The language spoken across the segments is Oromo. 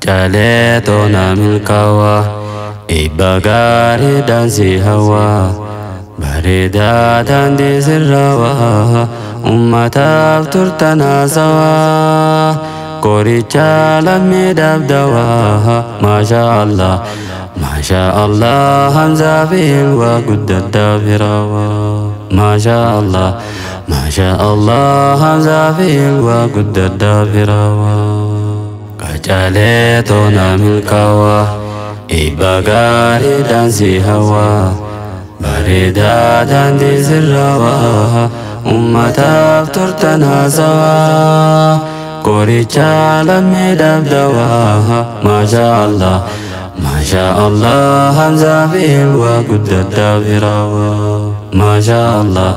Qacalee toona milkaawaa, eebba gaariidhaan si hawaa, bareedaa daandii sirraawaa, ummataaf turtan haasawaa, qoricha lammiidhaaf dawaa. Maasha Allah, Maasha Allah, Hamzaa fi Hilwaa guddadhaa firaawaa. Maasha Allah, Maasha Allah, Hamzaa fi Hilwaa guddadhaa firaawaa. Qacalee toona milkaawaa, eebba gaariidhaan si hawaa, bareedaa daandii sirraawaa, ummataaf turtan haasawaa, qoricha lammiidhaaf dawaa. Maasha Allah, Maasha Allah, Hamzaa fi Hilwaa guddadhaa firaawaa. Maasha Allah,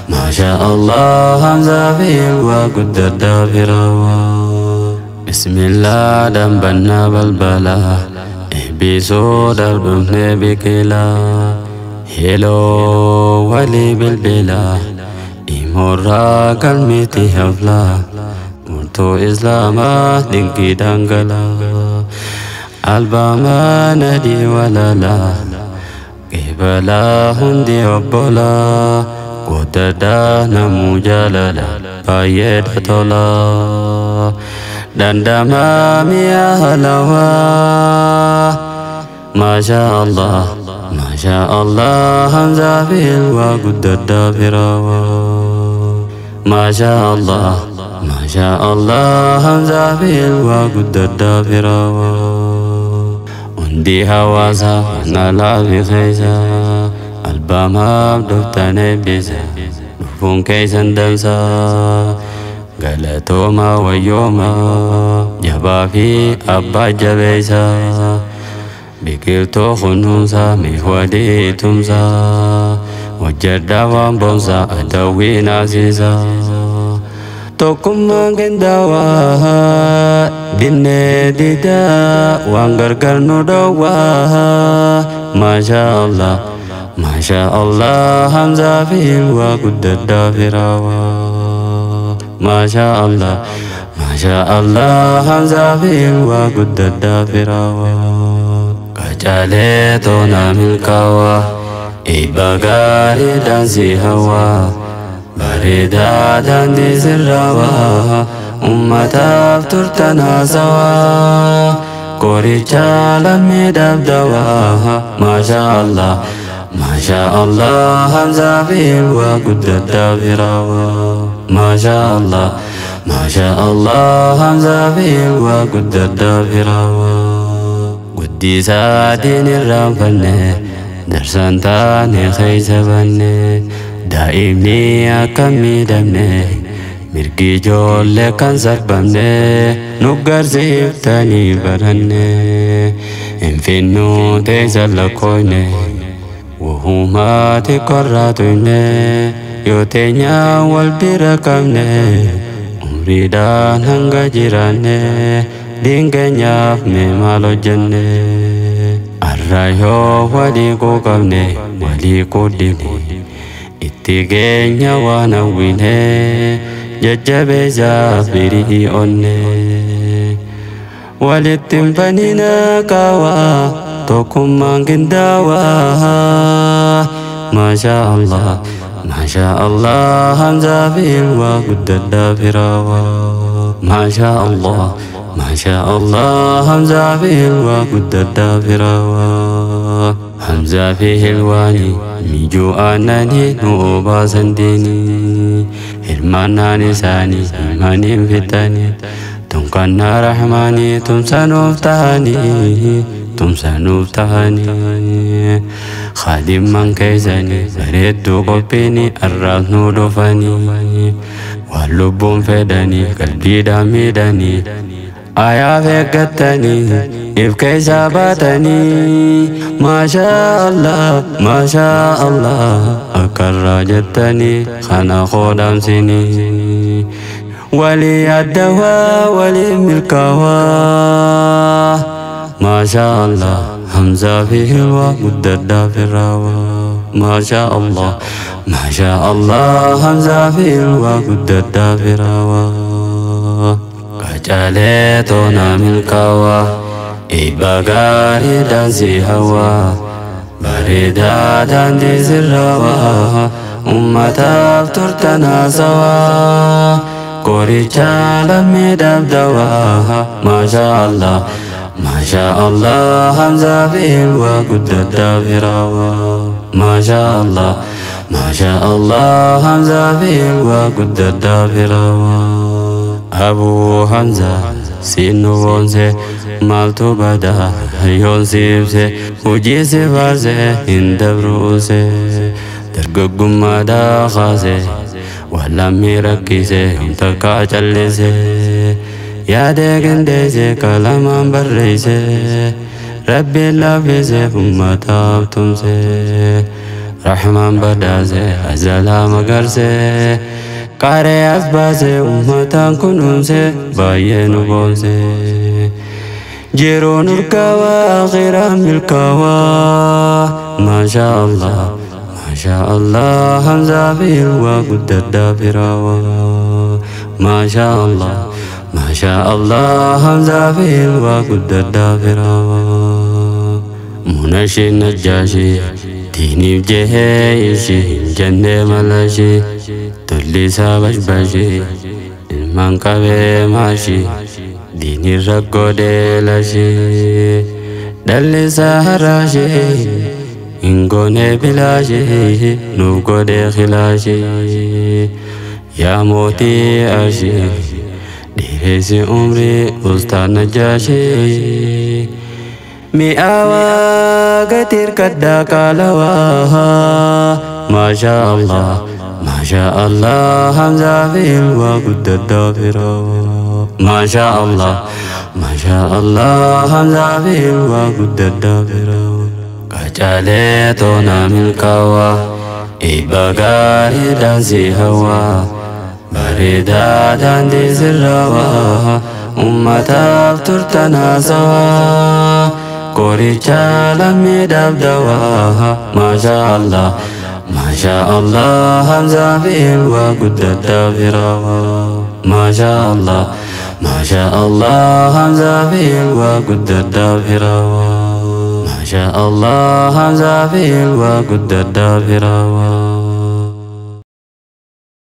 Maasha Allah, Hamzaa fi Hilwaa guddadhaa firaawaa. Bismillah dambannaa balbalaa, eebbisuudhaaf dhufnee biqilaa, heloo walii bilbilaa, imorraa galmeetti haflaa, murtoo islaamaa dinqii dhangalaa, albamaa nadii walalaa, qeebalaa hundi obbolaa, guddadhaa namuu jaalala baay'eedha tolaa. Dandamaa mi'a halawaa. Maasha Allah, Maasha Allah, Hamzaa fi Hilwaa guddadhaa firaawaa. Maasha Allah, Maasha Allah, Hamzaa fi Hilwaa guddadhaa firaawaa. Hundi hawaasaa alaa fi keessa, albaamaaf dhuftan eebbisa, dhufuun keessan dansaa. Galatooma wayyooma, jabaa fi abbaa jabeessa, biqiltuu kunuunsaa mi'oolii tumsaa, hojjedhaa waan boonsaa adawwii naasisaa. Tokkummaan qindaawaa, dinnee didaa waan gargar nu dhowwaa. Maasha Allah, Maasha Allah, Hamzaa fi Hilwaa guddadhaa firaawaa. Maasha Allah, Maasha Allah, Hamzaa fi Hilwaa guddadhaa firaawaa. Qacalee toona milkaawaa, eebba gaariidhaan si hawaa, bareedaa daandii sirraawaa, ummataaf turtan haasawaa, qoricha lammiidhaaf dawaa. Maasha Allah, Maasha Allah, Hamzaa fi Hilwaa guddadhaa firaawaa. Maasha Allah, Maasha Allah, Hamzaa fi Hilwaa guddadhaa firaawaa. Guddisaa diin irraanfanne, darsaan taane keessa banne, daa'imni akka miidhamne, mirgi ijoollee kan sarbamne, nu garsiiftanii baranne, hin finnuu teessa lakkoofne, wahumaati korraa tuyne, yoo teenyaa wal bira qabne, umriidhaan hanga jiraanne, diin keenyaaf mee maal hojjenne? Arra yoo walii quuqabne, walii quuddifne, itti geenya waan hawwine, jajjabeessaaf firii onne. Walitti hin banina qaawaa, tokkummaan qindaawaa. Maasha Allah, Maasha Allah, Hamzaa fi Hilwaa guddadhaa firaawaa. Maasha Allah, Maasha Allah, Hamzaa fi Hilwaa guddadhaa firaawaa. Hamzaa fi Hilwaani mijuu aannanii nu obaasan diinii, hirmaannaan isaanii himaniin fixanii, tunkannaa rahmaanii tumsanuuf tahanii, tumsanuuf tahanii. Khadimman keessanii bareedduu qophiini arraas nu dhufanii, waan lubbuun fedhanii qalbiidhaan miidhanii, ayaaf eeggattanii if keessaa baatanii. Maasha Allah, Maasha Allah, akkarraa jettanii kana qoodamsinii, walii addawaa walii milkaawaa. Maasha Allah, Hamzaa fi Hilwaa guddadhaa firaawaa. Maasha Allah, Maasha Allah, Hamzaa fi Hilwaa guddadhaa firaawaa. Qacalee toona milkaawaa, Eebba gaariidhaan si hawaa, bareedaa daandii sirraawaa, ummataaf turtan haasawaa, qoricha lammiidhaaf dawaa. Maasha Allah, Maasha Allah, Hamzaa fi Hilwaa guddadhaa firaawaa. Maasha Allah, Maasha Allah, Hamzaa fi Hilwaa guddadhaa firaawaa. Abuu Hamzaa siin nu boonse, maaltu badaa yoon si ibse? Hojii si faarse hin dabruuse. Dargaggummaadhaa kaase waan lammii rakkise takkaa callise, yaadee qindeesse qalamaan barreesse, rabbiin laaffise ummataaf tumse, rahmaan badhaase azalaa magarse, qaree as baase ummataan kunuunse, baay'ee nu boonse. Jiruun urgaawaa, akhiraan milkaawaa. Maasha Allah, Maasha Allah, Hamzaa fi Hilwaa guddadhaa firaawaa. Maasha Allah, Maasha Allah, Hamzaa fi Hilwaa guddadhaa firaawaa. Munashii Najjaashii diiniif jehee ishii hin jennee malashii, tolli isaa bashbashii, ilmaan qabee maashii, diiniin rakkoo lashii, dhalli isaa haraashii hin goone bilaashii, nuuf godhee khilaashii. Yaa mootii ashii, dheeressi umrii ustaan Najjaashii. Mi'aawaa gatii kaddaa qaalawaa. Maasha Allah, Maasha Allah, Hamzaa fi Hilwaa guddadhaa firaawaa. Maasha Allah, Maasha Allah, Hamzaa fi Hilwaa guddadhaa firaawaa. Qacaalee toonaa milkaawaa, eebba gaariidhaan si hawaa, bareedaa daandii sirraawaa, ummataaf turtan haasawaa, qoricha lammiidhaaf dawaa. Maasha Allah, Maasha Allah, Hamzaa fi Hilwaa guddadhaa firaawaa. Maasha Allah, Maasha Allah, Hamzaa fi Hilwaa guddadhaa firaawaa. Maasha Allah, Hamzaa fi Hilwaa guddadhaa firaawaa.